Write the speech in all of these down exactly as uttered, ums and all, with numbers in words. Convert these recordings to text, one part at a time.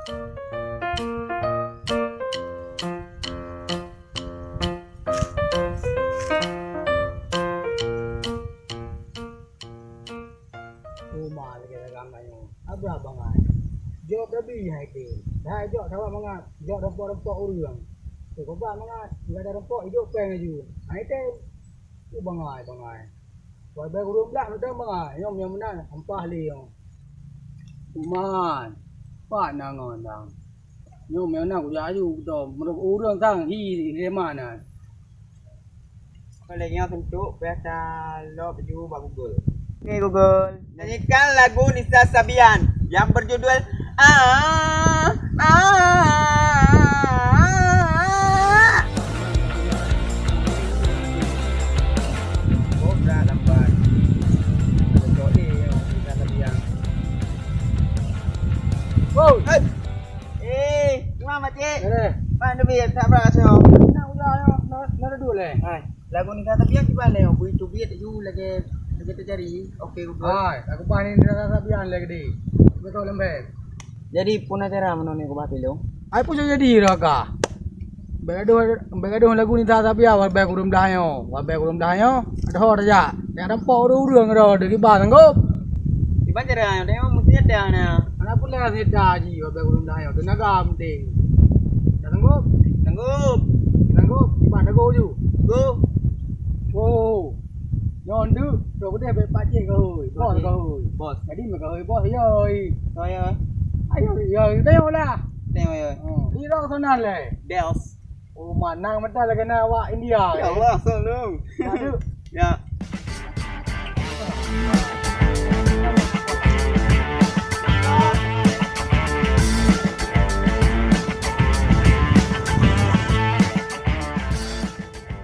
Uma lagèe dagang tanyoe. Abah bangai. Jok Nabi hai keu. Hai jok sabar mangat. Jok rempok-rempok ureueng. Tu keubat mangat. Enggak ada rempok, hidup peng laju. Hai teh. Tu bangai, bangai. Wai bèk ureueng blah mantong bangai. Nyom nyang meunan ampah lé nyoe. Uman. Pat na ngon dang. Nyoe meunan kujak aju beutôi. Meunurot ureueng sang hi lé ma nan. Lagèe nyoe keuneuk payah talop ju bak Google. Oke Google, nyanyikan lagu Nisa Sabian yang berjudul Ah Ah Ah. Kobra lambat. Ada cok lé Nisa Sabian. Wow. Hai. Eh, cuma macet. Mana? Mana duit? Tak berapa so. Nak udah, nak, nak duduk leh. Hai, lagu ni kata biar kita leh. Bui tu biar tu lagi, lagi terjadi. Oke, Google. Hai, aku bah ni rasa biar lagi di. Betul lembek. Jadi pun acara mana ni aku bah pilih? Ai pun jadi raga. Bèk gadoh, bèk gadoh lagu Nisa Sabian, wabèk ureueng blah nyoe. Wabèk ureueng blah nyoe, adoh tajak. Nyang rempok ureueng-ureueng ro, deuh kiban sanggob. Kiban cara nyoe, tengok mesti ada na. Anak pula sida ji, wabèk ureueng blah nyoe. Tenaga penting. Tak sanggob? Sanggob. Sanggob, kiban dago ju. Go. Oh. Nyoe deuh, tu beudeh bèk pacik keuhôi. Bos keuhôi. Bos. Jadi meukahui bos, yoi. Oh, ya. Ayo, yoi, tengoklah. Tengok, ya. Oh, di rong sana leh. Bells. Oh, manang mata lagèe na awak India. Ya Allah, tolong. Aduh. Ya.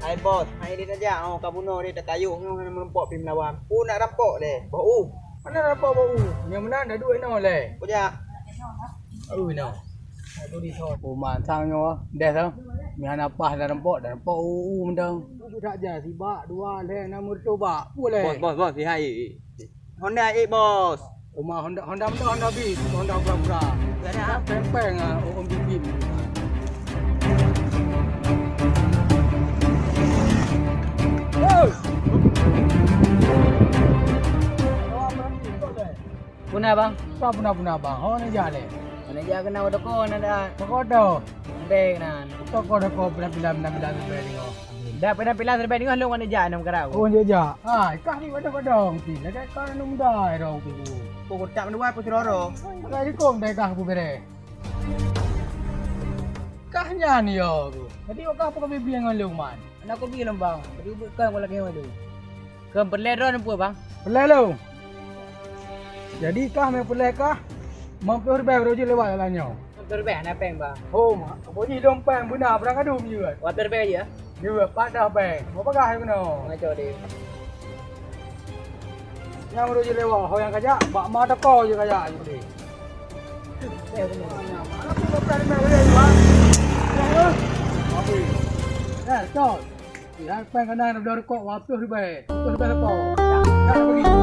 Hai bos, hai dia saja. Oh, kamu no dia tak kayu, nyoe hana meureumpok pi meulawan. Oh, nak rampok leh. Bau. Mana rampok bau? Nyang meunan dah duit no leh. Kujak. Oh, no. Aku di thon. Oh, mantang nyoe. Dah tu. Ni hana pah dah rempok, dah rempok u u mantang. Tu dah ja sibak dua leh enam reutôh bak. Boleh. Bos, bos, bos, lihai. Honda eh, bos. Uma Honda, Honda mantang, Honda Beat, Honda pura-pura. Gak ada. Peng-peng ah, oh, Om Bim Bim. Hei! Puna bang? Apa puna-puna bang? Oh, ni jalan. Mana dia kena toko nak dah? Toko dah. Beng nan. Toko-toko, penampilan-penampilan beng ni. Dah penampilan sampai ni lôn ada jak enam karau. Oh, dia jak. Ah, kah ni ada kodong ti. Lagi kau nak muda dong ti. Kau tak mendua pun teroro. Kau ikong dah kah aku bere. Kah nyan yo aku. Jadi kau apa kau bibi ngon lôn man? Anak kau bi lôn bang. Jadi bukan kau lagi ngon lôn. Keu peureulèe droeneuh peue, Bang? Peureulèe lôn. Jadi kah meupeulèe kah, lima ploh ribèe baru jeuet lewat lam nyoe. Lima ploh ribèe hana péng, Bang. Ho, mak, apa jih dong péng beuna, barang kadu meujeuet. Lima ploh ribèe jeuet, ya? Jeuet, padah péng. Mau peugah keunoe. Ngaco deh. Nyang baru jeuet lewat, ho nyang kajak, bak ma toko jeuet kajak, jeuet deh. Eh, bener. Mana aku lima ploh ribèe boleh, Bang? Eh, cok. Ya, péng keunan dua rukok, dua ploh ribèe. Dua ploh ribèe rukok. Dah, dah pergi.